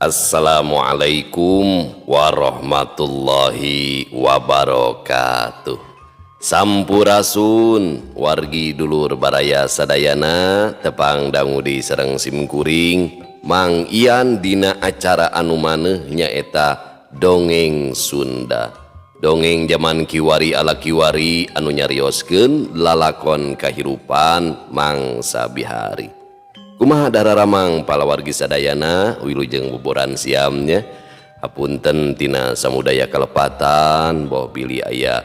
Assalamualaikum warahmatullahi wabarakatuh. Sampurasun wargi dulur baraya sadayana, tepang dangu di sareng simkuring Mang Ian dina acara anu maneuh nyaeta Dongeng Sunda. Dongeng jaman kiwari ala kiwari anu nyarioskeun lalakon kahirupan mangsa bihari. Kumaha dararamang palawargi sadayana, wilujeng buburan siamnya. Hapunten tina samudaya kalepatan, boh bilih aya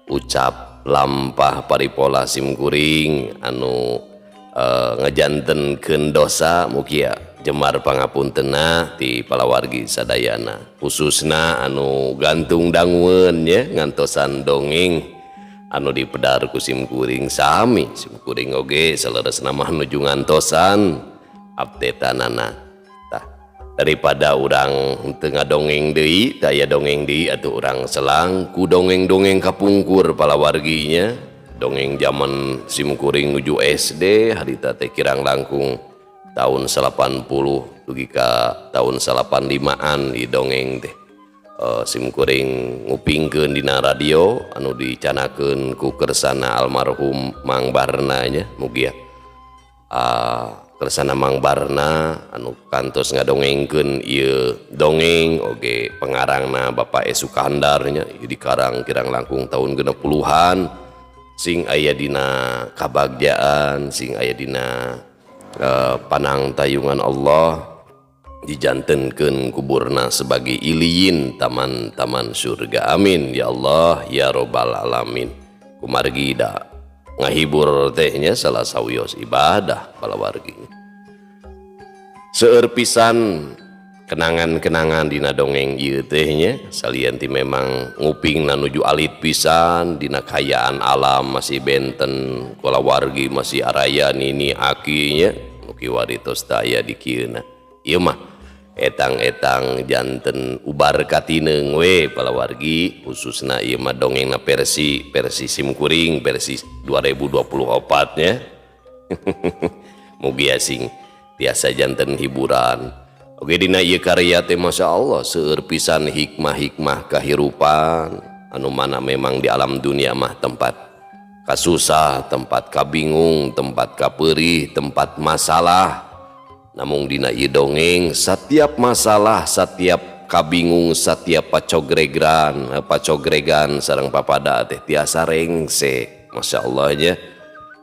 ucap lampah paripola simkuring anu ngajantenkeun dosa, mugia jemar pangapuntena ti palawargi sadayana, khususna anu gantung dangueun nya ngantosan dongeng anu dipedar ku simkuring. Sami simkuring oge saleresna mah nuju ngantosan updateanana. Tah, daripada urang teu ngadongeng deui, teu aya dongeng deui, atuh urang selang ku dongeng-dongeng kapungkur palawarginya. Dongeng zaman simkuring nuju SD harita teh kirang langkung tahun 80 dugi ka tahun 85-an di dongeng teh. Simkuring ngupingkeun dina radio anu dicanakeun ku kersana almarhum Mang Barna nya, mugia kersana Mang Barna anu kantos ngadongengkeun ieu dongeng oge pengarangna Bapak E. Sukandar nya, ieu dikarang kirang langkung tahun 60-an, sing aya dina kabagjaan, sing aya dina panang tayungan Allah, dijantenkeun kuburna sebagai iliyin taman-taman surga. Amin ya Allah ya robbal alamin. Kumargi da ngahibur teh nya salah sawios ibadah palawargi. Seueur pisan kenangan-kenangan dina dongeng ieu teh nya, salian ti memang ngupingna nuju alit pisan, dina kayaan alam masih benten, kulawargi masih araya nini aki nya, nu kiwari tos teu aya di kieuna. Ieu mah etang-etang janten ubar katineung we palawargi, khususna ieu mah dongengna versi simkuring versi 2024 nya. Mugia sing tiasa janten hiburan. Oke, dina ieu karya teh Masya Allah seueur pisan hikmah-hikmah kahirupan anu mana memang di alam dunia mah tempat kasusah, tempat kabingung, tempat kapeurih, tempat masalah. Namun dina ieu dongeng setiap masalah, setiap kabingung, setiap pacogregan sareng papada teh tiasa rengse. Masya Allah nya,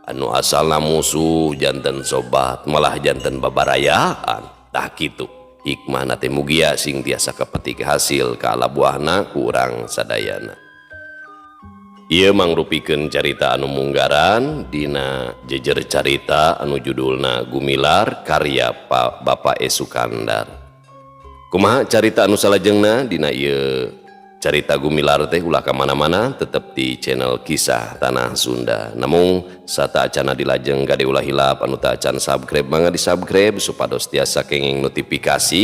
anu asalna musuh janten sobat, malah janten babarayaan. Tah kitu hikmahna teh, mugia sing tiasa kapetik hasil ka alabuahna ku urang sadayana. Ieu mangrupikeun carita anu munggaran dina jejer carita anu judulna Gumilar karya Bapak E. Sukandar. Kumaha carita anu salajengna dina ieu carita Gumilar teh, ulah ka mana-mana, tetep di channel Kisah Tanah Sunda. Namung sata acana dilajeng kade ulah hilap anu teu acan subscribe mangga di-subscribe supados tiasa kenging notifikasi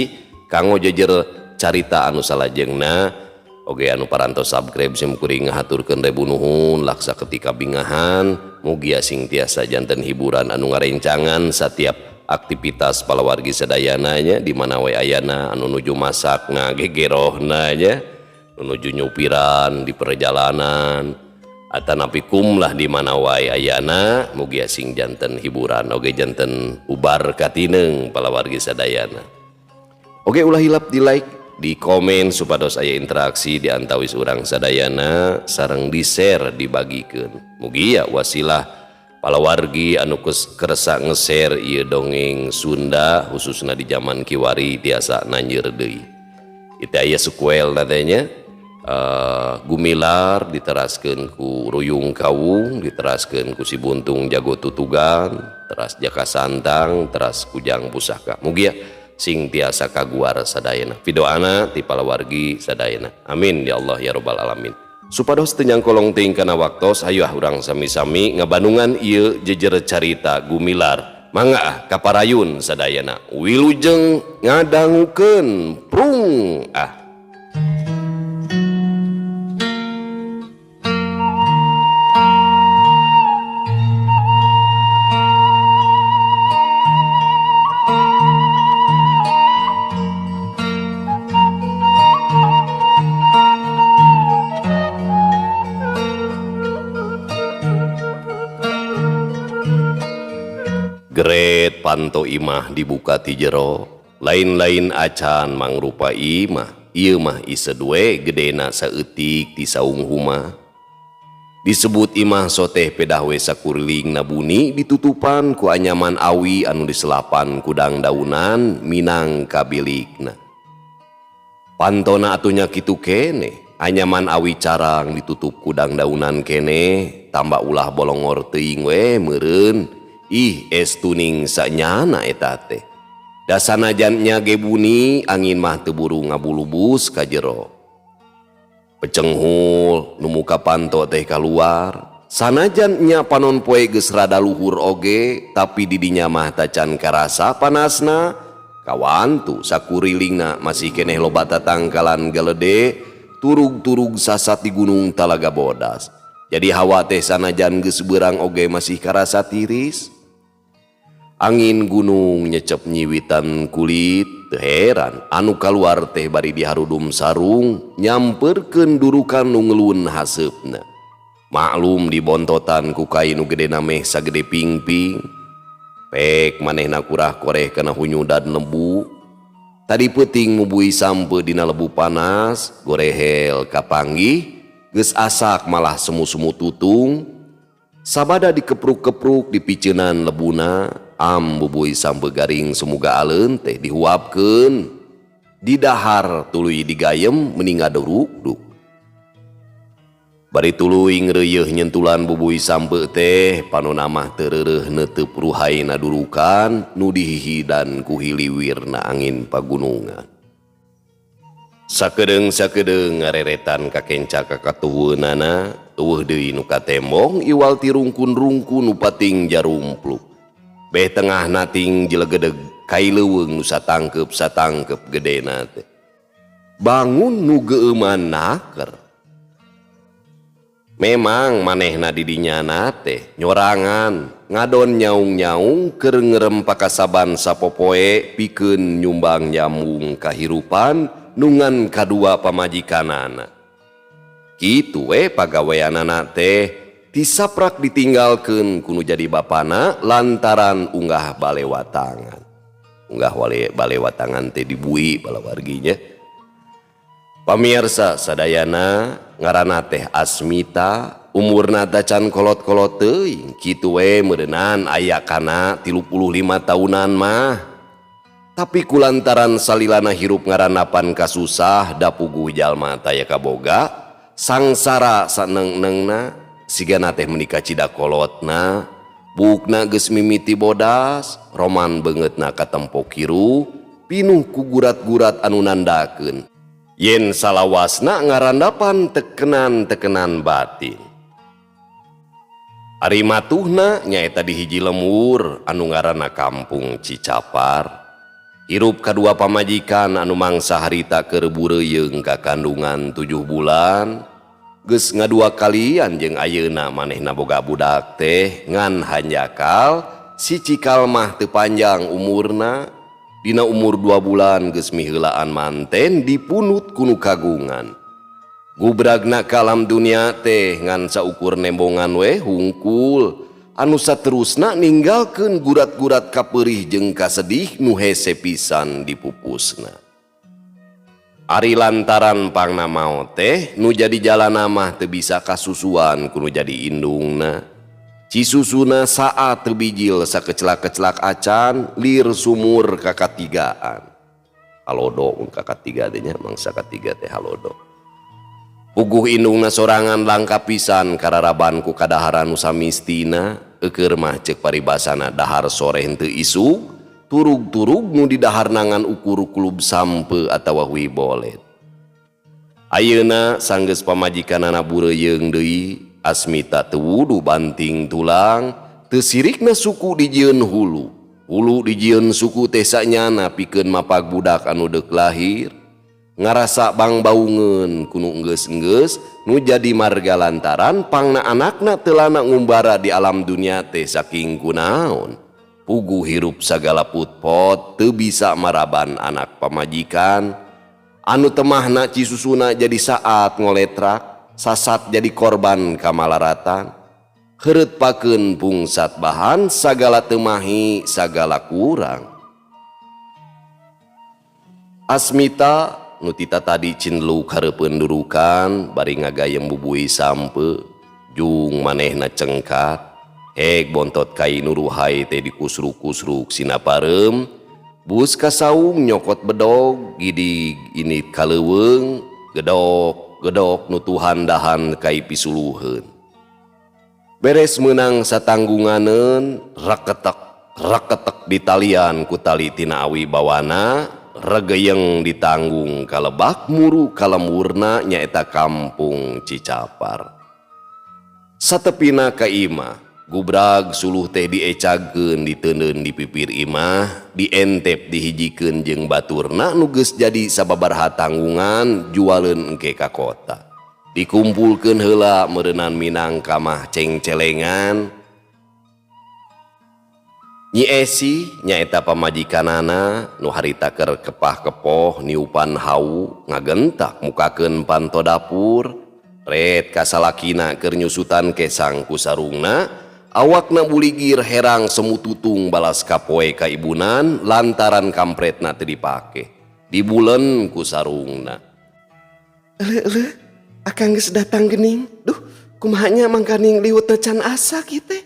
kanggo jejer carita anu salajengna. Oge anu parantos subscribe simkuring ngahaturkeun rebu nuhun laksa ketika bingahan, mugia sing tiasa janten hiburan anu ngarencangan setiap aktivitas palawargi sadayana nya, di mana we ayana, anu nuju masak ngagegerohna nya, nuju nyupiran di perjalanan atanapi kumlah di mana wae ayana, mugia sing janten hiburan oge janten ubar katineung palawargi sadayana. Oge ulah hilap di like, di komen supados aya interaksi di antawis urang sadayana, sareng di share dibagikeun. Mugia wasilah palawargi anu kersa nge-share ieu dongeng Sunda khususna di zaman kiwari tiasa nanjeur deui. Itu aya sequel natenya, Gumilar diteraskeun ku Ruyung Kawung, diteraskeun ku Si Buntung Jago Tutugan, teras Jaka Santang, teras Kujang Pusaka. Mugia sing tiasa kaguar sadayana. Pidoana ti palawargi sadayana. Amin ya Allah ya robbal alamin. Supados teu nyangkolong teuing kana waktos, hayu ah urang sami-sami ngabanungan ieu jejer carita Gumilar. Mangga ah kaparayun sadayana. Wilujeng ngadangukeun prung ah. Geret panto imah dibuka ti jero, lain-lain acan mangrupa imah, ieu mah iseud we gedena saeutik ti saung huma. Disebut imah soteh pedah we sakurilingna buni ditutupan ku anyaman awi anu diselapan ku dangdaunan minangka bilikna. Pantona atuh nya kitu keneh, anyaman awi carang ditutup ku dangdaunan keneh, tambah ulah bolongor teuing we meureun. Ih estuning sanyana eta teh. Da sanajan nya ge buni angin mah teu buru ngabulubus ka jero. Pecenghul nu muka panto teh kaluar. Sanajan nya panon poe geus rada luhur oge, tapi di dinya mah tacan karasa panasna. Kawantu sakurilingna masih keneh loba tatangkalan galede, turug-turug sasat di gunung Talaga Bodas. Jadi hawa teh sanajan geus beurang oge masih karasa tiris. Angin gunung nyecep nyiwitan kulit, teu heran anu kaluar teh bari diharudum sarung nyamperkeun durukan nu ngeluun haseupna. Maklum dibontotan ku kai nu gedena meh sagede pingping. Pek manehna kurah koreh kana hunyudan lebu. Tadi peuting mubui sampe dina lebu panas, gorehel kapanggih, geus asak malah semu-semu tutung. Sabada dikepruk-kepruk dipiceunan lebuna, am bubui sampe garing semoga aleun teh dihuapkeun. Didahar tuluy digayem meni ngaduruk-duk. Bari tuluy ngreuyeuh nyentulan bubui sampe teh panona mah teu reureuh neuteup ruhaina durukan nu dihihidan ku hiliwirna angin pagunungan. Sakedeung-sakedeung ngareretan kakenca kakatuhunana, eueuh deui nu katembong iwal ti rungkun-rungkun nu pating jarumpluk. Beh tengah nating jelegedeg kai leuweung nu satangkeup-satangkeup gedena teh. Bangun nu geueuman naker. Memang manehna di dinya teh nyorangan ngadon nyaung-nyaung keur ngerem pakasaban sapopoe pikeun nyumbang nyambung kahirupan nungan kadua pamajikanana. Kitu we pagaweanana teh tisaprak ditinggalkeun ku nu jadi bapana lantaran unggah balewatangan. Unggah balewatangan teh dibui balawarginya. Pamirsa sadayana ngaranna teh Asmita, umurna tacan kolot-kolot teuing, kitu we meureunan aya kana 35 tahunan mah. Tapi kulantaran salilana hirup ngarandapan kasusah da puguh jalma taya kaboga, sangsara saneng-nengna sigana teh meuni kacida kolotna, buukna geus mimiti bodas, roman beungeutna katempo kiruh, pinuh ku gurat-gurat anu nandakeun yen salawasna ngarandapan tekenan-tekenan batin. Ari matuhna nyaeta di hiji lemur anu ngaranna Kampung Cicapar. Hirup kadua pamajikan anu mangsa harita keur bureuyeung ka kandungan 7 bulan, geus ngadua kalian jeung ayeuna manehna boga budak teh ngan hanjakal si cikal mah teu panjang umurna. Dina umur 2 bulan geus miheulaan manten dipunut ku nu kagungan. Gubragna ka alam dunia teh ngan saukur nembongan we hungkul anu saterusna ninggalkeun gurat-gurat kapeurih jeung kasedih nu hese pisan dipupusna. Ari lantaran pangna maot teh nu jadi jalana mah teu bisa kasusuan ku nu jadi indungna. Cisusuna saat teu bijil sakecelak-kecelak acan lir sumur kakatigaan. Halodo mun kakatiga teh nya mangsa katiga teh halodo. Puguh indungna sorangan langka pisan kararaban ku kadaharan nu samistina, eukeur mah ceuk paribasana dahar sore henteu isuk, turug-turug nu didahar nangan ukur kulub sampe atawa hui bolet. Ayeuna sanggeus pamajikanana bureuyeung deui, Asmita teu wudu banting tulang, teu sirikna suku dijieun hulu. Hulu dijieun suku teh sanyana pikeun mapag budak anu deuk lahir. Ngarasa bangbaungeun ku nu enggeus-enggeus nu jadi marga lantaran pangna anakna teu lana ngumbara di alam dunia teh saking kunaon. Puguh hirup sagala put-pot teu bisa maraban anak pamajikan. Anu temahna cisusuna jadi saat ngoletrak, sasat jadi korban kamalaratan. Heureut pakeun pungsat bahan sagala teu mahi sagala kurang. Asmita nu tita tadi cinluk hareupeun durukan bari ngagayem bubui sampeu jung manehna cengkat hek bontot kai nu ruhay teh dikusruk-kusruk sina pareum bus ka saung nyokot bedog gidig init ka leuweung gedok gedok nutuhan dahan kai pisuluheun. Beres meunang satanggunganeun raketek raketek ditalian ku tali tina awi bawana regeyeng ditanggung ka lebak muru ka lemburna nyaeta kampung Cicapar. Satepina ka imah gubrag suluh teh diecagkeun diteundeun di pipir imah dientep dihijikeun jeung baturna nu geus jadi sababaraha tanggungan jualeun engke ka kota. Dikumpulkeun heula meureunan minangka mah cengcelengan. Nyi Esi nyaeta pamajikanana nu harita keur kepah-kepoh niupan hawu ngagentak mukakeun panto dapur ret ka salakina keur nyusutan kesang ku sarungna awakna buligir herang semututung balas kapoe ka ibunan lantaran kampretna teu dipake dibulen ku sarungna. Eleuh eleuh, akang geus datang geuning. Duh, kumaha nya mangkaning liwetna can asak ieu teh.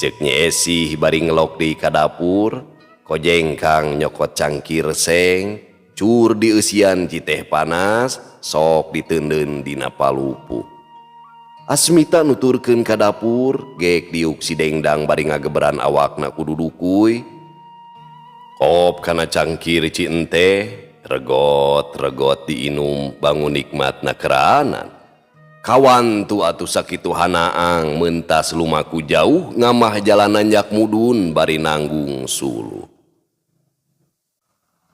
Ceuk Nyi Esih bari ngelok deui ka dapur kojengkang nyokot cangkir seng cur dieusian citeh panas sok diteundeun dina palupuh. Asmita nuturkeun ka dapur gek diuk si dengdang bari ngageberan awakna ku dudukuy. Kop kana cangkir ci enteh regot-regot diinum bangun nikmatna keranan. Kawan tu atuh sakitu hanaang mentas lumaku jauh ngamah jalan nanjak mudun bari nanggung suluh.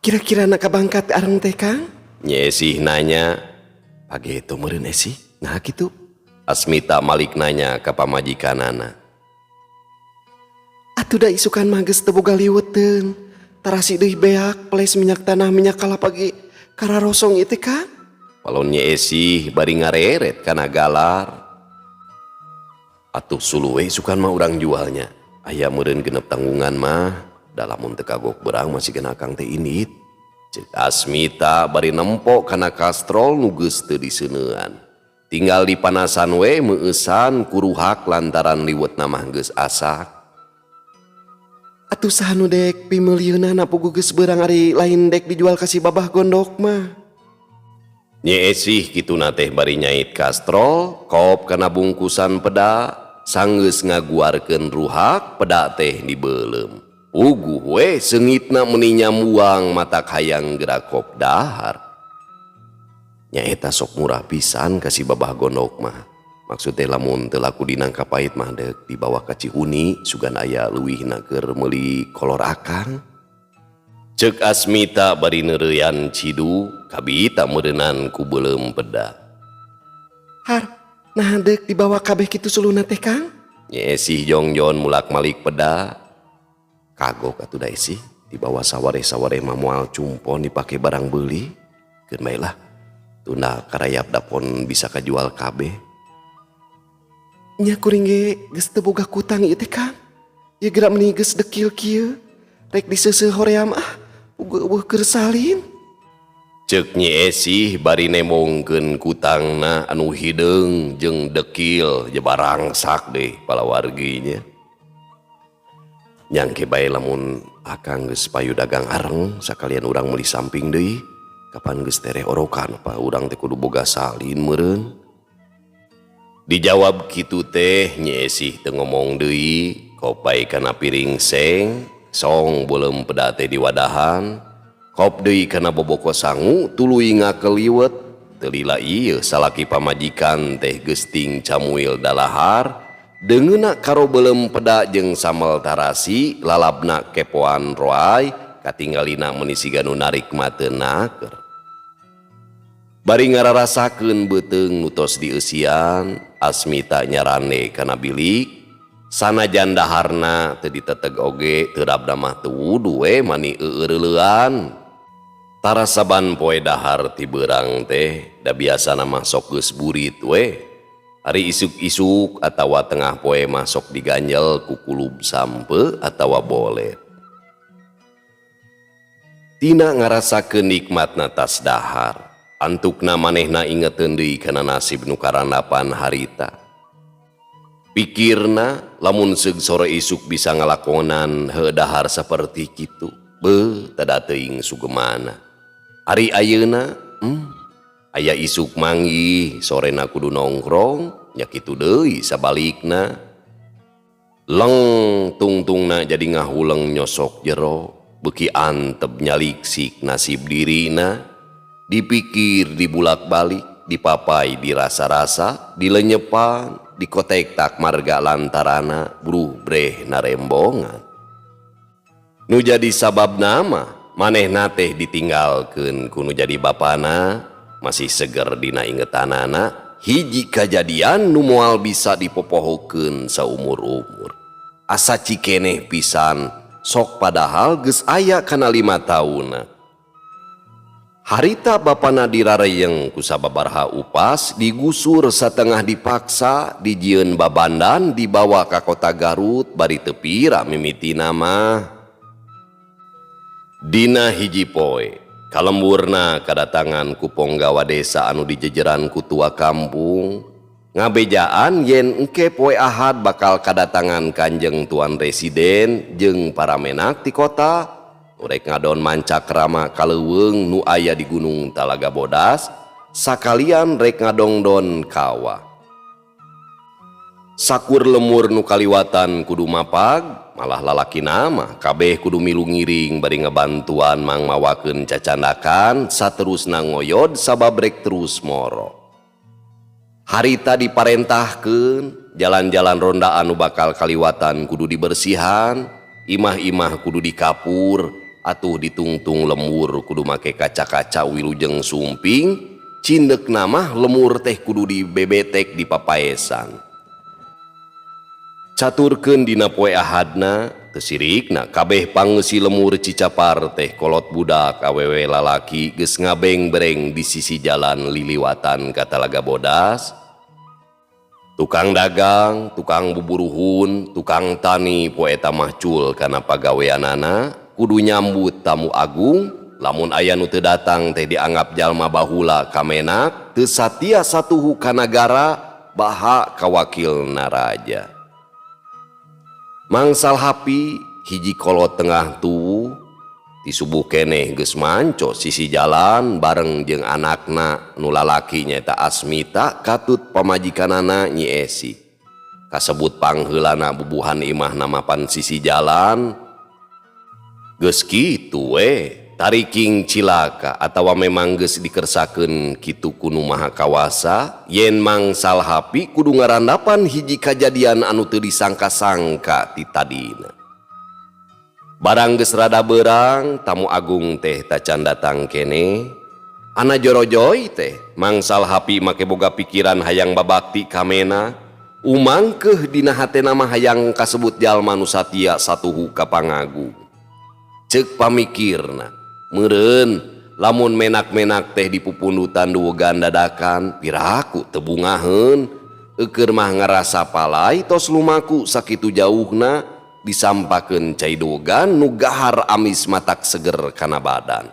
Kira-kira nak kabangkat areng teh, Kang? Nyi Esih nanya. Pageto meureun Esih, nah kitu. Asmita malik nanya ka pamajikanana. Atuh da isukan mah geus teu boga liweteun. Tarasi deui beak ples minyak tanah minyak kalapa ge kararosong ieu teh, Kang. Palon Nyi Esih bari ngareret kana galar. Atuh suluh we isukan mah urang jualnya. Aya meureun genep tanggungan mah, da lamun teu kagok beurang masih kena akang teh indit. Ceuk Asmita bari nempo kana kastrol nu geus teu diseuneuan. Tinggal dipanasan we meueusan kuruhak lantaran liwetna mah geus asak. Atuh saha nu dek pimeulieunana puguh geus beurang ari lain dek dijual ka si babah gondok mah. Nyi Esih kituna teh bari nyait kastrol, kop kana bungkusan peda, sanggeus ngaguarkeun ruhak peda teh dibeuleum. Puguh we seungitna meuni nyambuang matak hayang geura kop dahar. Nyaeta sok murah pisan ka si babah gondok mah. Maksud teh lamun teu laku di Nangka Pait mah deuk dibawa ka Cihuni sugan aya leuwihna keur meuli kolor akang. Ceuk Asmita bari neureuyan cidu kabita meureunan ku beuleum peda. Har, nah deuk dibawa kabeh kitu suluna teh, Kang? Nyi Esih jongjon mulak-malik peda. Kagok atuh da Esih dibawa sawareh-sawareh mah moal cumpon dipake barang beuli. Keun bae lah. Tunda karayap dapon bisa kajual kabeh. Nya kuring ge geus teu boga kutang ieu teh, Kang. Ieu geura meuni geus dekil kieu. Rek diseuseuh hoream ah, puguh eueuh keur salin. Ceuk Nyi Esih bari nembongkeun kutangna anu hideung jeung dekil jebarangsak deui palawarginya. Nyangke bae lamun akang geus payu dagang areng sakalian urang meuli samping deui. Kapan geus tereh orokan apa urang teh kudu boga salin meureun. Dijawab kitu teh Nyi Esih teu ngomong deui, kopai kana piring seng, song beuleum peda teh diwadahan, kop deui kana boboko sangu tuluy ngakeliwet. Teu lila ieu salaki pamajikan teh geus ting camuil dalahar, deungeunna karo beuleum peda jeung sambel tarasi lalabna kepoan roay katinggalina meuni siga nu narik mate naker. Bari ngararasakeun beuteung nu tos dieusian, Asmita nyarande kana bilik, sanajan daharna teu diteteg oge terabna mah teu wudu we mani eureuleuan. Tara saban poe dahar ti beurang teh da biasana mah sok geus burit we. Ari isuk-isuk atawa tengah poe mah sok diganjel ku kulub sampe atawa bolet. Tina ngarasakeun nikmatna tas dahar, antukna manehna ingeteun deui kana nasib nu karandapan harita. Pikirna lamun seug sore isuk bisa ngalakonan heuh dahar saperti kitu, beuh tada teuing sugemana. Ari ayeuna, aya isuk manggih, sorena kudu nongkrong, nya kitu deui sabalikna. Leng tungtungna jadi ngahuleng nyosok jero, beuki antep nyaliksik nasib dirina, dipikir dibulak-balik, dipapai dirasa-rasa, dilenyepan, dikotek tak marga lantarana buruh breh narembongan. Nu jadi sabab nama manehna teh ditinggalkeun ku nu jadi bapana masih seger dina ingetanana hiji kajadian nu moal bisa dipopohokeun saumur-umur. Asa cikeneh pisan sok padahal geus aya kana 5 taunna. Harita bapana dirareyeng ku sababaraha upas, digusur satengah dipaksa, dijieun babandan, dibawa ka kota Garut bari teu pira mimitina mah. Dina hiji poe, kalemburna kadatangan ku ponggawa desa anu dijejeran ku tua kampung, ngabejaan yen engke poe Ahad bakal kadatangan Kanjeng Tuan Residen jeung para menak ti kota, rek ngadon mancakrama ka leuweung nu aya di Gunung Talaga Bodas, sakalian rek ngadongdon kawah. Sakur lemur nu kaliwatan kudu mapag, malah lalaki nama kabeh kudu milu ngiring bari ngabantuan mangmawakeun cacandakan saterusna ngoyod sabab rek terus moro. Harita diparentahkeun jalan-jalan ronda anu bakal kaliwatan kudu dibersihan, imah-imah kudu dikapur, atuh ditungtung lemur kudu make kaca-kaca wilujeng sumping, cindek mah lemur teh kudu dibebetek di papaesan. Caturkeun dina poe Ahadna, teu sirikna kabeh pangeusi lemur Cicapar teh kolot budak awewe lalaki geus ngabeng-bereng di sisi jalan liliwatan ka Talaga Bodas. Tukang dagang, tukang buburuhun, tukang tani poe eta mah cul kana pagaweanana, kudu nyambut tamu agung, lamun aya nu teu datang teh dianggap jalma bahula kamenak, teu satia satuhu ka nagara, baha ka wakilna raja. Mang Salhapi hiji kolot tengah tuwuh, ti subuh keneh geus manco sisi jalan bareng jeung anakna nu lalaki nyaeta Asmita katut pamajikanana Nyi Esi. Kasebut pangheulana bubuhan imahna mapan sisi jalan. Geus kitu we, tariking cilaka atawa memang geus dikersakeun kitu ku Nu Maha Kawasa yen Mang Salhapi kudu ngarandapan hiji kajadian anu teu disangka-sangka ti tadina. Barang geus rada beurang, tamu agung teh tacan datang keneh. Ana jorojoy teh, Mang Salhapi make boga pikiran hayang babakti ka mena, umangkeuh dina hatena mah hayang kasebut jalma nu satia satuhu ka pangagung. Ceuk pamikirna, meureun lamun menak-menak teh dipupundutan duwegan dadakan, piraku teu bungaheun, eukeur mah ngarasa palai tos lumaku sakitu jauhna disampakeun cai duwegan nu gahar amis matak seger kana badan.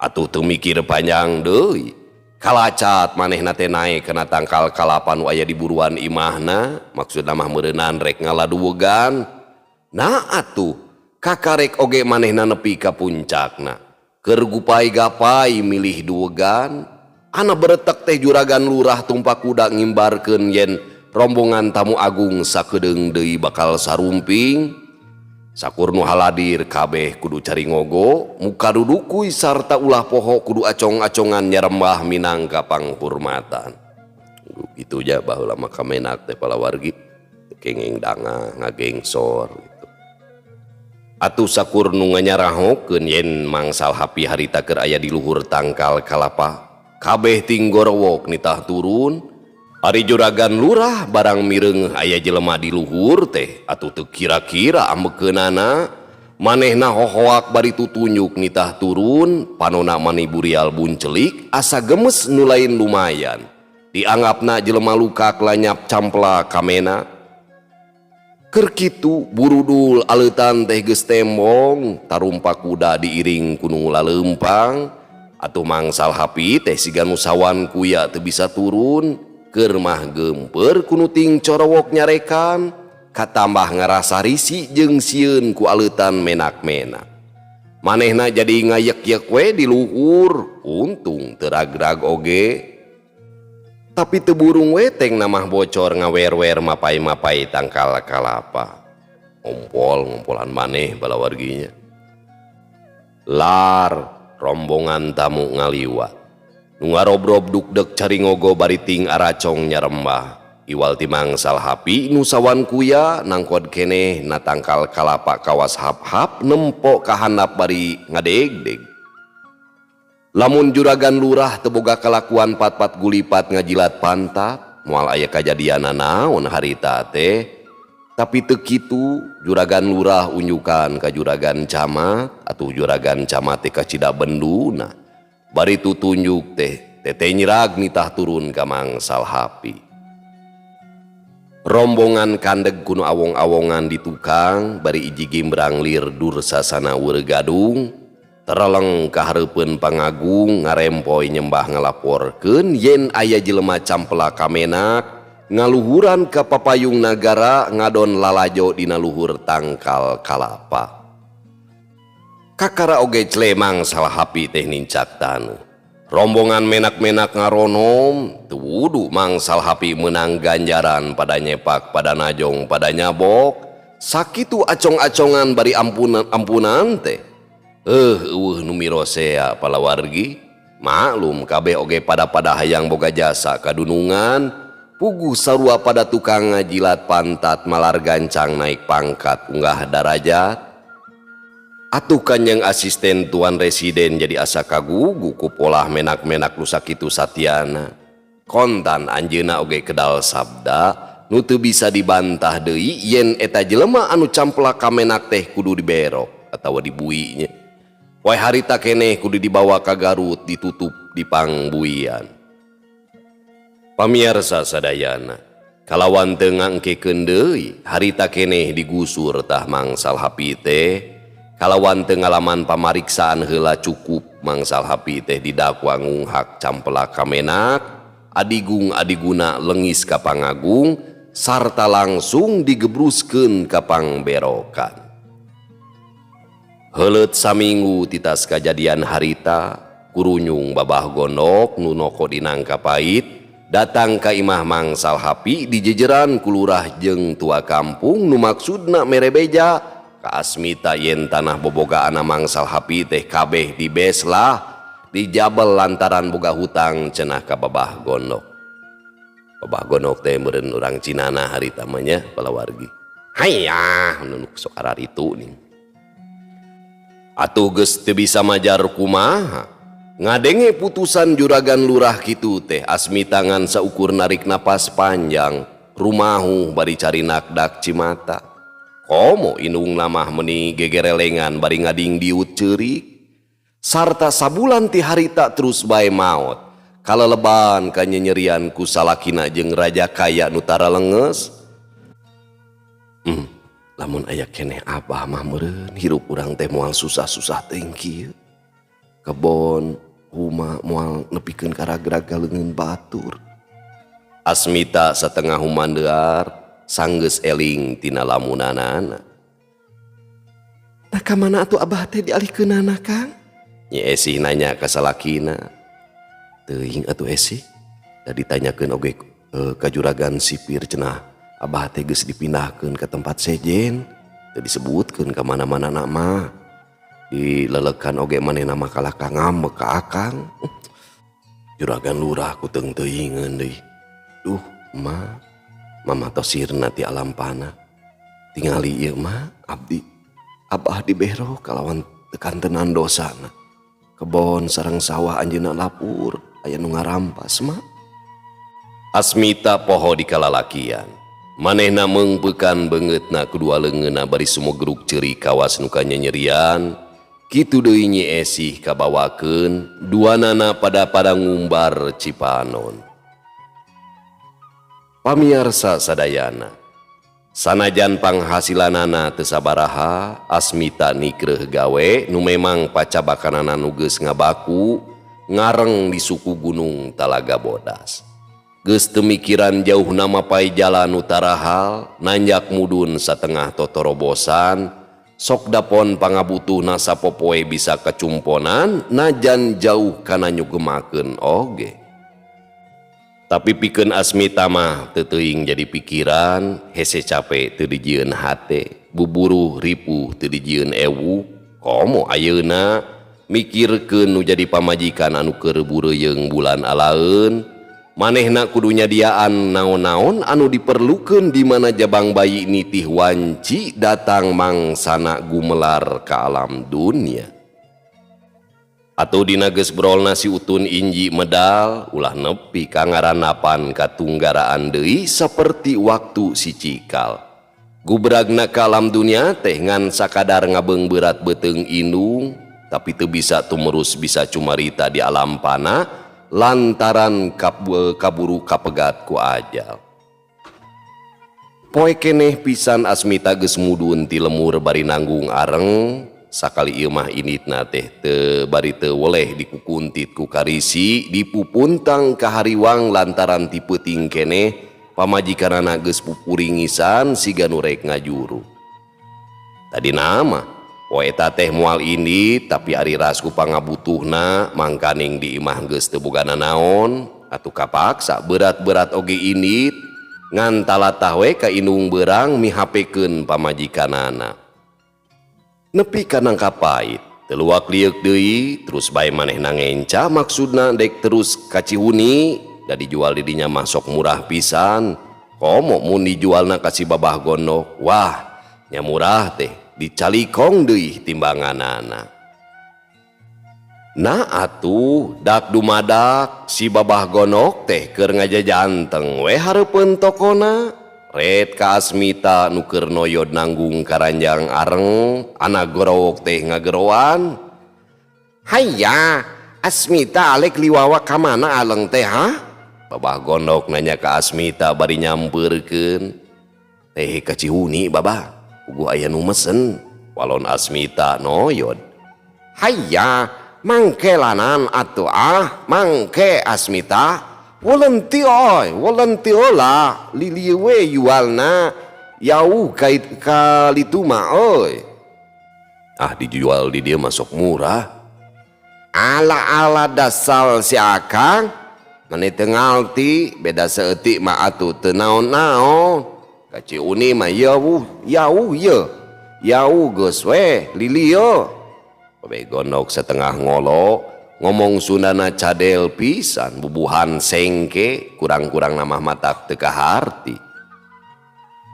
Atuh teu mikir panjang deui, kalacat manehna teh naek kana tangkal kalapa nu aya di buruan imahna, maksudna mah meureunan rek ngala duwegan. Nah atuh kakarek oge manehna nepi ka puncakna. Keur gupai-gapai milih duwegan, ana beretek teh juragan lurah tumpak kuda ngimbarkeun yen rombongan tamu agung sakedeung deui bakal sarumping. Sakur nu haladir kabeh kudu cari ngogo, muka dudukuy sarta ulah poho kudu acong-acongan nyarembah minangka panghurmatan. Gitu ja baheula mah kamenak teh palawargi kenging dangah ngagengsor gitu. Atuh sakur nu nganyarahokeun yen Mang Salhapi harita keur aya di luhur tangkal kalapa, kabeh tinggorowok nitah turun. Ari juragan lurah barang mireungeuh aya jelema di luhur teh atuh teu kira-kira ambekeunana, manehna hohoak bari tutunjuk nitah turun, panona mani burial buncelik asa gemes nu lain lumayan. Dianggapna jelema lukak lanyap campla kamena. Keur kitu burudul aleutan teh geus tembong tarumpak kuda diiring ku nu laleumpang atuh Mang Salhapi teh siga nu sawan kuya teu bisa turun keur mah geumpeur ku nu ting corowok nyarekan katambah ngarasa risi jeung sieun ku aleutan menak-menak. Manehna jadi ngayek-yek we di luhur, untung teu ragrag oge. Tapi teu burung we teng namah bocor ngawer-wer mapai-mapai tangkal kalapa. Ngompol ngompolan maneh balawarginya. Lar rombongan tamu ngaliwat. Nu ngarobrob dukdek cari ngogo bari ting aracong nyarembah. Iwal ti Mang Salhapi nu sawan kuya nangkod keneh na tangkal kalapa kawas hap-hap nempo ka handap bari ngadegdeg. Lamun juragan lurah teu boga kalakuan pat-pat gulipat ngajilat pantat, moal aya kajadianna naon harita teh. Tapi teu kitu juragan lurah unjukan ka juragan camat, atuh juragan camat teh kacida benduna. Bari tutunjuk teh teteh nyirag nitah turun ka Mang Salhapi. Rombongan kandeg kuno awong-awongan di tukang bari iji gimbrang lir dursasana weur gadung. Tereleng kahareupeun pangagung ngarempoy nyembah ngalaporkeun yen aya jelema campela kamenak ngaluhuran ka papayung nagara ngadon lalajo dina luhur tangkal kalapa. Kakara oge clemang Salhapi teh nincak taneuh. Rombongan menak-menak ngaronom teu wudu Mang Salhapi meunang ganjaran pada nyepak pada najong pada nyabok sakitu acong-acongan bari ampunan-ampunan teh. Eueuh nu mirosea palawargi maklum kabeh oge pada-pada hayang boga jasa kadunungan puguh sarua pada tukang ngajilat pantat malar gancang naik pangkat unggah darajat. Atuh kanjeng asisten tuan residen jadi asa kagugu ku polah menak-menak nu sakitu satiana. Kontan anjeunna oge kedal sabda nu teu bisa dibantah deui yen eta jelema anu camplak kamenak teh kudu diberok atawa dibuinya. Wae harita keneh kudu dibawa ka Garut ditutup di pangbuian. Pamiarsa sadayana, kalawan teu ngangkekeun deui harita keneh digusur tah Mang Salhapi teh, kalawan teu ngalaman pamariksaan heula cukup Mang Salhapi teh didakwa ngunghak campela kamenak, adigung adiguna lengis ka pangagung sarta langsung digebruskeun ka pangberokan. Heuleut saminggu titas kajadian harita, kurunyung babah gondok nu noko dinangka pait datang ka imah Mang Salhapi dijejeran ku lurah jeung tua kampung nu maksudna mere beja ka Asmita yen tanah bobogaanna Mang Salhapi teh kabeh dibeslah dijabel lantaran boga hutang cenah ka babah gondok. Babah gondok teh meureun urang Cinana harita mah nya palawargi. Hayah nu sok araritu nih. Atuh geus teu bisa majar kumaha. Ngadenge putusan juragan lurah kitu teh Asmita ngan saukur narik napas panjang, rumahu bari cari nakdak cimata. Komo indungna mah meuni gegerelengan bari ngading diut ceurik. Sarta sabulan ti harita terus bae maot. Kaleleban kanyenyerian ku salakina jeung raja kaya nu tara lenges. Lamun aya keneh abah mah meureun hirup urang teh moal susah-susah teuing kieu. Kebon huma moal nepikeun ka ragrag leungeun batur. Asmita satengah humandear sanggeus eling tina lamunanana. Tah ka mana atuh abah teh dialihkeunana Kang? Nyi Esih nanya ka salakina. Teuing atuh Esih, da ditanyakeun oge ka juragan sipir cenah abah teh geus dipindahkeun ka tempat sejen, teu disebutkeun ka mana-mana mah. Dilelekan oge manehna mah kalah ka ngambek ka akang. Juragan lurah ku teung-teuingeun deui. Duh, ma, mama tosirna ti alam panah. Tingali ieu mah abdi abah dibero kalawan tekan-tenan dosana. Kebon sareng sawah anjeunna lapur, aya nu ngarampas mah. Asmita poho di kalalakian. Manehna meungpeukan beungeutna kedua leungeunna bari sumegruk ceurik kawas nu kanyanyerian. Kitu deui Nyi Esih kabawakeun duanana pada-pada ngumbar cipanon. Pamiarsa sadayana, sanajan panghasilanana teu sabaraha, Asmita nikreuh gawe nu memang pacabakanana nu geus ngabaku ngareng di suku Gunung Talaga Bodas. Geus teu mikiran jauh mapay jalan nu tarahal, nanjak mudun satengah totorobosan, sok dapon pangabutuhna sapopoe bisa kacumponan najan jauh kana nyugemakeun oge. Tapi pikeun Asmita mah teu teuing jadi pikiran, hese cape teu dijieun hate, buburuh ripuh teu dijieun ewu, komo ayeuna mikirkeun nu jadi pamajikan anu keur bureuyeung bulan alaeun, manehna kudu nyadiaan naon-naon anu diperlukeun di mana jabang bayi nitih wanci datang mangsana gumelar ka alam dunia. Atau dina geus brolna si Utun inji medal, ulah nepi ka ngaranapan katunggaraan deui saperti waktu si cikal. Gubragna ka alam dunia teh ngan sakadar ngabeung berat beuteung indung, tapi teu bisa tumerus bisa cumarita di alam pana lantaran kaburu kapegat ku ajal. Poe keneh pisan Asmita geus mudun ti lemur bari nanggung areng. Sakali ieu mah inditna teh teu bari teu weleh dikukuntit ku karisi dipupuntang ka hariwang lantaran ti peuting keneh pamajikanana geus pupuringisan siga nu rek ngajuru. Tadina mah poe eta teh moal indit, tapi ari ras ku pangabutuhna mangkaning di imah geus teu boga nanaon atuh kapaksa berat-berat oge indit ngan talatah we ka indung beurang mihapekeun pamajikanana. Nepi ka nangka pait, teu luak lieuk deui, terus bae manehna ngenca maksudna dek terus ka Cihuni, da dijual di dinya mah sok murah pisan. Komo mun dijualna ka si Babah Gondok, wah nya murah teh dicalikong deui timbanganana. Nah atuh dak dumadak si Babah Gondok teh keur ngajajanteng we hareupeun tokona. Red ka Asmita nu keur noyod nanggung karanjang areng, anak gorowok teh ngageroan. Hayya, Asmita alek liwawa ka mana aleng teh ha? Babah Gondok nanya ka Asmita bari nyampeurkeun. Teh ka Cihuni babah, puguh aya nu mesen. Walon Asmita noyod. Hayya, mangkelanan atuh ah, mangke Asmita. Volenti oi, volenti ola, lili we jualna, jauh kait kali mah oi. Ah dijual di dia masuk murah. Ala-ala dasal si akang, mani teu ngalti, beda saeutik mah atuh teu naon-naon. Ka Ciuni mah jauh, jauh ye. Jauh geus we, lili ye. Babe Gondok setengah ngolo, ngomong Sundana cadel pisan, bubuhan sengke, kurang-kurang nama matak teu kaharti.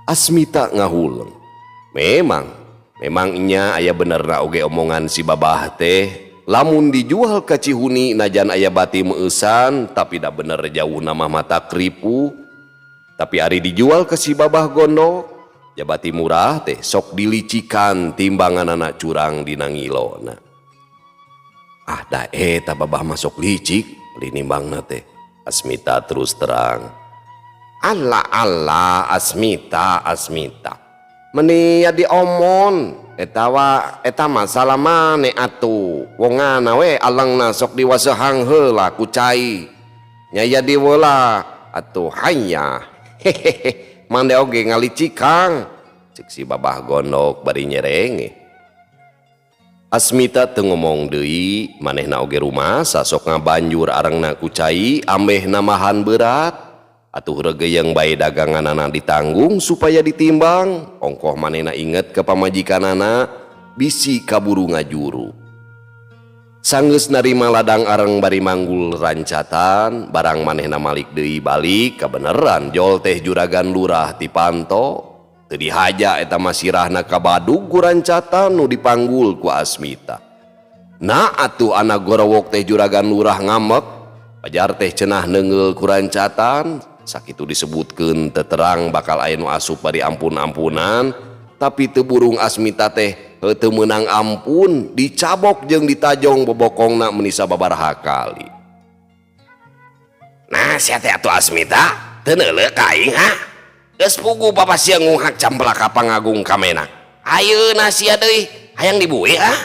Asmita ngahuleng. Memang nya aya benerna oge omongan si babah teh. Lamun dijual ka Cihuni najan aya bati meueusan, tapi da bener jauh nama matak ripuh. Tapi ari dijual ke si Babah Gondok, jabati murah teh sok dilicikan timbanganana curang dina ngilona. Ah da eta babah masuk licik linimbangna teh. Asmita terus terang. Ala ala Asmita, Asmita. Meni ya diomon eta wa eta masalah mane atuh. Wongana we alengna sok diwasehang heula ku cai. Nya ya diweula atuh hayya. Hehehe, mande oge ngalicikang. Cek si Babah Gondok bari nyerenge. Asmita teu ngomong deui, manehna oge rumasa sok ngabanjur arengna ku cai ambeh namahan berat. Atuh regeyeng bae daganganana ditanggung supaya ditimbang. Ongkoh manehna inget ke pamajikanana bisi kaburu ngajuru. Sanggeus narima ladang areng bari manggul rancatan, barang manehna malik deui balik kabeneran jol teh juragan lurah ti panto. Teu dihaja eta mah sirahna kabadug ku rancatan nu dipanggul ku Asmita. Nah atuh anak gorowok teh juragan lurah ngamek, pajar teh cenah neunggeul ku rancatan. Sakitu disebutkeun teterang bakal aya nu asup bari ampun-ampunan, tapi teu burung Asmita teh teu meunang ampun, dicabok jeung ditajong bobokongna meni sababaraha kali. Nah sia teh atuh Asmita, Teu neuleuh ka aing ha? Geus puguh papa sia ngunghak campelak ka pangagung ka menak. Ayeuna sia deui hayang dibuih ah?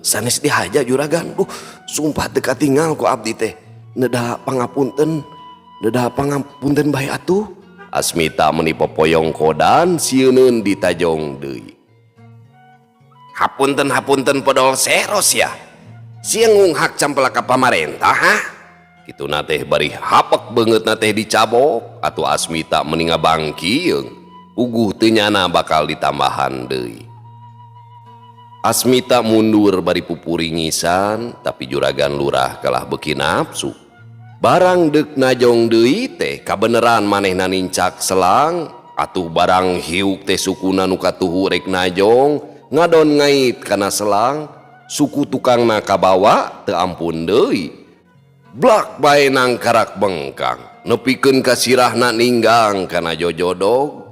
Sanes dihaja juragan. Duh, sumpah teu katingal ku abdi teh. Nedah pangapunten, nedah pangapunten bae atuh. Asmita meni popoyong kodan sieuneun ditajong deui. Hapunten hapunten podol seros ya. Sia ngunghak campelak ka pamarentah ha? Kituna teh bari hapek beungeutna teh dicabok atuh Asmita meni ngabangkieung. Puguh teu nyana bakal ditambahan deui. Asmita mundur bari pupuringisan tapi juragan lurah kalah beuki nafsu. Barang deuk najong deui teh kabeneran manehna nincak selang atuh barang hiuk teh sukuna nu katuhu rek najong ngadon ngait kana selang suku tukangna kabawa teu ampun deui. Blak bae nangkarak bengkang nepikeun ka sirahna ninggang kana jojodog.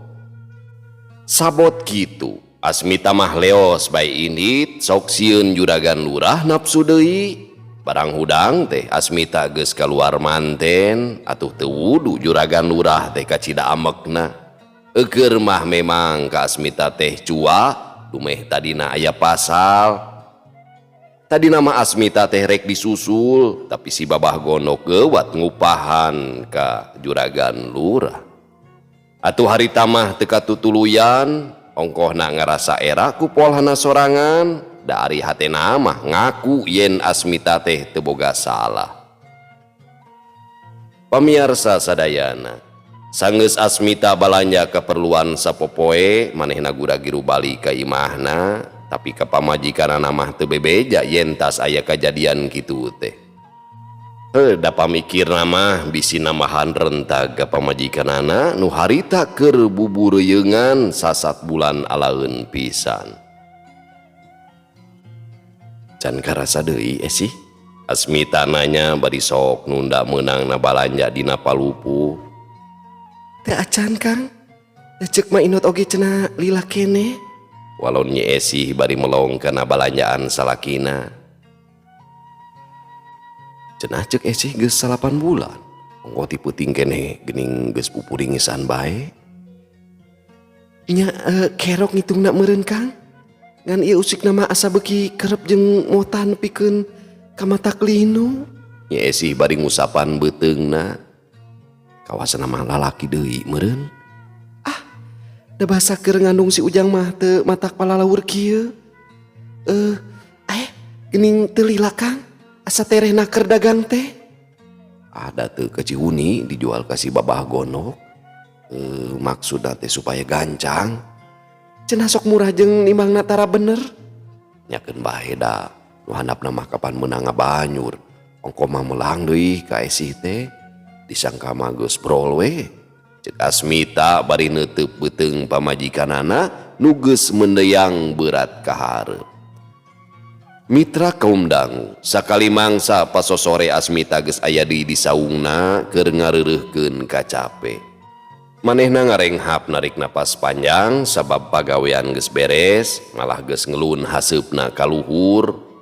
Sabot kitu Asmita mah leos bae indit sok sieun juragan lurah nafsu deui. Barang hudang teh Asmita geus kaluar manten atuh teu wudu juragan lurah teh kacida amekna. Eukeun mah memang ka Asmita teh cua dumeh tadina aya pasal. Tadina mah Asmita teh rek disusul tapi si babah gondok geuwat ngupahan ka juragan lurah. Atuh harita mah teu katutuluyan ongkohna ngarasa era ku polhana sorangan. Da ari hatena mah ngaku yen Asmita teh teu boga salah. Pamiarsa sadayana, sanggeus Asmita balanja keperluan sapopoe manehna gura-giru balik ka imahna, tapi ka pamajikanana mah teu bebeja yen tas aya kajadian kitu teh. Heuh, da pamikirna mah bisi namahan rentag ka pamajikanana nu harita keur bubureyeungan sasat bulan alaeun pisan. Can karasa deui sih. Asmita nanya bari sok nunda meunangna balanja dina palupuh. Teu acan Kang. Da ceuk Ma Inot oge cenah lila keneh. Walon Nyi Esih bari melong kana balanjaan salakina. Cenah ceuk Esih geus 8 bulan. Ongko ti peuting keneh geuning geus pupuringisan bae. Nya kerok ngitungna meureun Kang. Ngan ieu usik nama asa beuki kerep jeung motan nepikeun ka mata klinu. Nyi Esih bari ngusapan beuteungna. Kawasan mah lalaki deui meureun. Ah, da basa keur ngandung si Ujang mah teu matak palalaur kieu. Geuning teu lila Kang, asa terehna keur dagang teh. Ada teu ke Cihuni dijual ka si babah gondok. Maksudna teh supaya gancang. Cenah sok murah jeung nimbangna tara bener. Nyakeun bae da nu handapna mah kapan meunang ngabanyur. Ongko mah melang deui ka Esih teh. Disangka mah geus brol we. Ceuk Asmita bari neuteub beuteung pamajikanana nu geus mendeyang berat ka hareup. Mitra kaum dangu, sakali mangsa pasosore Asmita geus aya deui di saungna keur ngareureuhkeun kacape. Manehna ngarenghap narik napas panjang sabab pagawean geus beres, malah geus ngelun haseupna ka luhur.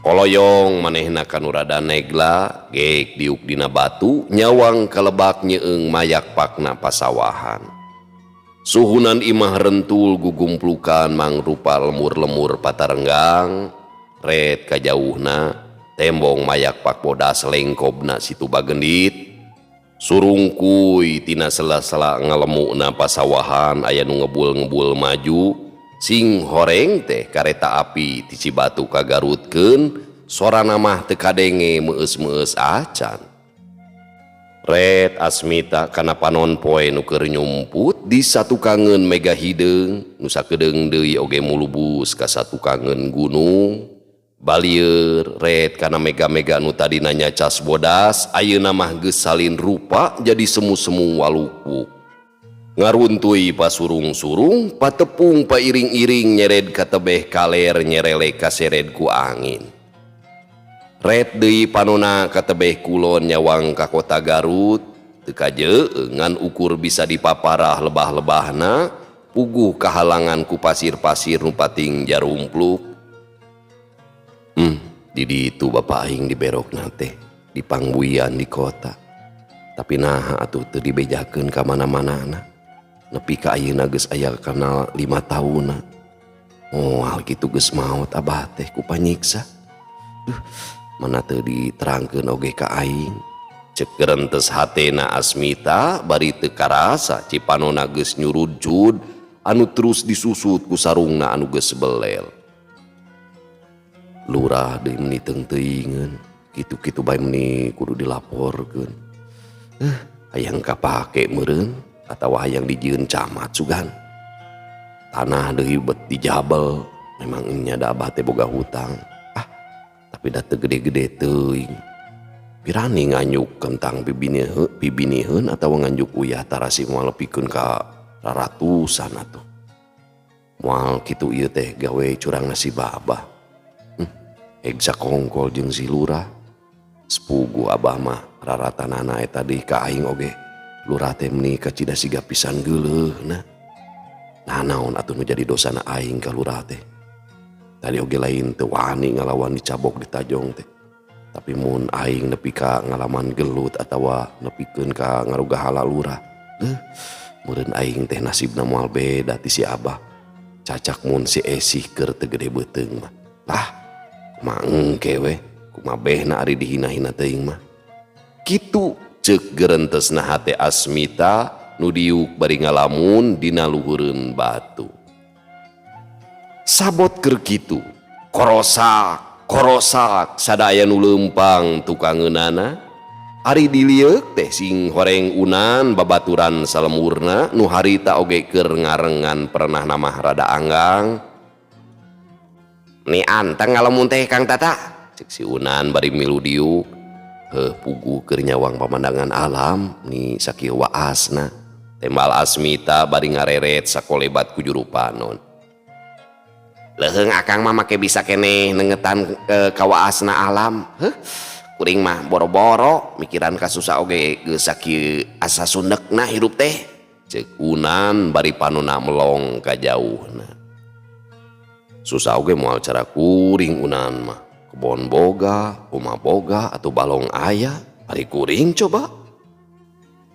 Koloyong manehna kanu rada negla, geek diuk dina batu, nyawang kalebak nyeung mayak pakna pasawahan. Suhunan imah rentul gugumplukan mangrupa lemur-lemur patarenggang, ret kajauhna, tembong mayak pak bodas lengkobna situ bagendit. Surungkuy tina sela-sela ngalemukna pasawahan aya nu ngebul-ngebul maju, sing horeng teh kareta api ti Cibatu ka Garutkeun, sorana mah teu kadenge meueus-meueus acan. Ret Asmita kana panon poe nu keur nyumput di satukangeun mega hideung, nu sakedeung deui oge mulubus ka satukangeun gunung. Balieur ret kana mega-mega nu tadina nyacas bodas, ayeuna mah geus salin rupa jadi semu-semu walukuk. Ngaruntuy pasurung-surung, patepung pairing-iring nyered ka tebeh kaler nyerele kasered ku angin. Ret deui panona ka tebeh kulon nyawang ka kota Garut, teu kajeun ngan ukur bisa dipaparah lebah-lebahna, puguh kahalangan ku pasir-pasir nu pating jarumpluk. Di ditu bapak aing diberokna teh, di pangbuian di kota. Tapi naha atuh teu dibejakeun ka mana-manana. Nepi ka ayeuna geus aya kana 5 taunna. Moal kitu geus maot abah teh ku panyiksa. Duh, mana teu diterangkeun oge ka aing. Cek gerentes hatena Asmita bari teu karasa cipanona geus nyurujud anu terus disusut ku sarungna anu geus belel. Lurah deui meuni teung-teuingeun, kitu-kitu bae meuni kudu dilaporkeun. Hayang kapake meureun atawa hayang dijieun camat sugan. Tanah deui bet dijabel, memang nya da abah teh boga hutang. Ah, tapi da teu gede-gede teuing. Pirani nganjuk kentang bibiniheun atawa nganjuk uyah tarasi moal lepikeun ka raratusan atuh. Moal kitu ieu teh gawe curang si babah. Heg sakongkol jeung si lurah. Sepugu abah mah raratanana eta deui ka aing oge. Lurah teh meuni kacida siga pisan geuleuhna. Nah naon atuh nu jadi dosana aing ka lurah teh. Tadi oge lain teu wani ngalawan dicabok ditajong teh. Tapi mun aing nepi ka ngalaman gelut atawa nepikeun ka ngarugahala lurah, meureun aing teh nasibna moal beda ti si abah. Cacak mun si esih keur teu gede beuteung mah. Lah, kumaha engke we, kumaha behna ari dihina-hina teuing mah. Kitu ceuk gerentesna hate Asmita nu diuk bari ngalamun dina luhureun batu. Sabot keur kitu, korosak korosak sadaya nu leumpang tukangeunana. Ari dilieuk teh sing horeng unan babaturan salemurna nu harita oge keur ngarengan pernah namah rada anggang. Ni anteng ngalamun teh Kang Tata, cek si Unan bari milu diuk. Heuh, puguh keur nyawang pamandangan alam ni sakieu waasna. Tembal Asmita bari ngareret sakolebat ku juru panon. Leuheung akang mah make bisa keneh nengetan kawaasna alam. Heuh, kuring mah boro-boro mikiran kasusah oge geus sakieu asa sundekna hirup teh. Cek Unan bari panona melong ka jauhna. Susah oge moal cara kuring Unan mah. Kebon boga, rumah boga atau balong aya, bari kuring coba.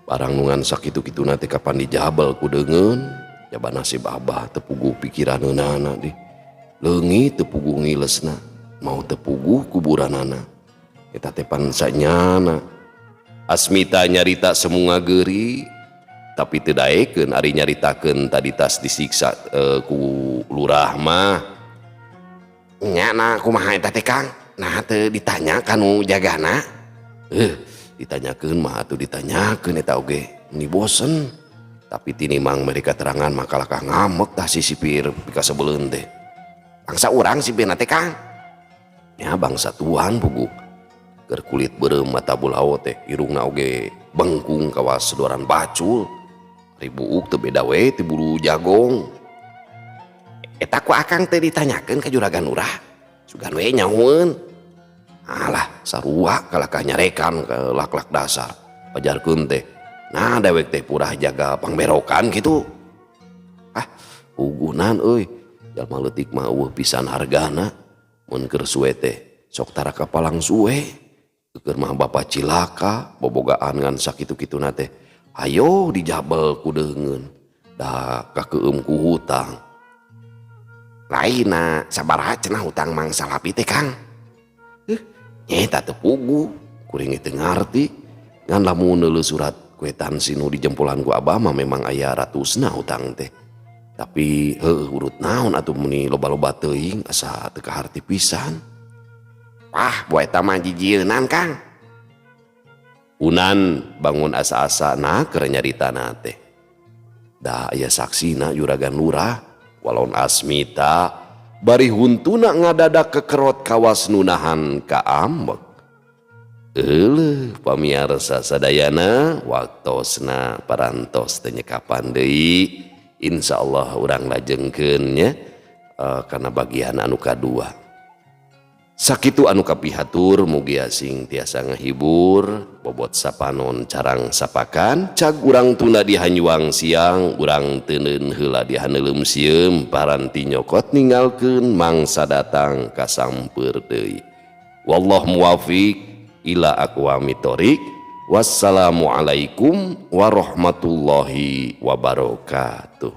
Barang nu ngan sakitu-kituna teh kapan dijabel ku deungeun, jaba nasib abah teu puguh pikiraneunana dih. Leungit teu puguh ngilesna, mau teu puguh kuburanana. Eta teh pan sanyana. Asmita nyarita semunga geuri, tapi teu daekeun ari nyaritakeun tadi tas disiksa ku lurah mah. Nya na kumaha eta teh Kang? Nah teu ditanya kanu jagana. Ditanyakeun mah atuh ditanyakeun eta oge. Ni bosen. Tapi tinimang mereka terangan mah kalakah ngamek tah si sipir pikasebeleun teh. Bangsa urang sipirna teh Kang. Ya bangsa tuan puguh. Keur kulit beureum mata bulao teh irungna oge bengkung kawas sedoran bacul. Ari buuk teu beda we ti bulu jagong. Eta ku akang teh ditanyakeun ka juragan lurah. Sugan we nyahueun. Alah sarua kalakah nyarekan ke lak-lak dasar. Pajarkeun teh. Nah dewek teh purah jaga pangberokan kitu. Ah, ugunan euy. Jalma leutik mah eueuh pisan hargana. Mun keur suwe teh sok tara kapalang suwe. Keur mah bapa cilaka bobogaan ngan sakitu-kituna teh. Ayo dijabel ku deungeun. Da kakeum ku hutang. Lainna sabaraha cenah hutang Mang Salapi teh Kang? Nyeta teu puguh, kuring teu ngarti. Ngan lamun neuleuh surat kwetansi nu dijempolan ku abah mah memang aya ratusna hutang teh. Tapi heueuh urut naon atuh meuni loba-loba teuing asa teu kaharti pisan. Wah, boe eta mah jijieunan Kang. Unan bangun asa-asa na keur nyaritana teh. Da aya saksina juragan lurah walon Asmita bari huntuna ngadadak kekerot kawas nunahan ka ambek. Euleuh pamiarsa sadayana waktosna parantos teu nyekapan deui. Insyaallah urang lajengkeun nya kana bagian anu kadua. Sakitu anu kapihatur mugia sing tiasa ngahibur bobot sapanon carang sapakan cag urang tunda di hanyuang siang urang teuneun heula di haneuleum sieum paranti nyokot ninggalkeun mangsa datang kasampeur deui. Wallahu muwafiq ila aqwamit thoriq. Wassalamualaikum warahmatullahi wabarakatuh.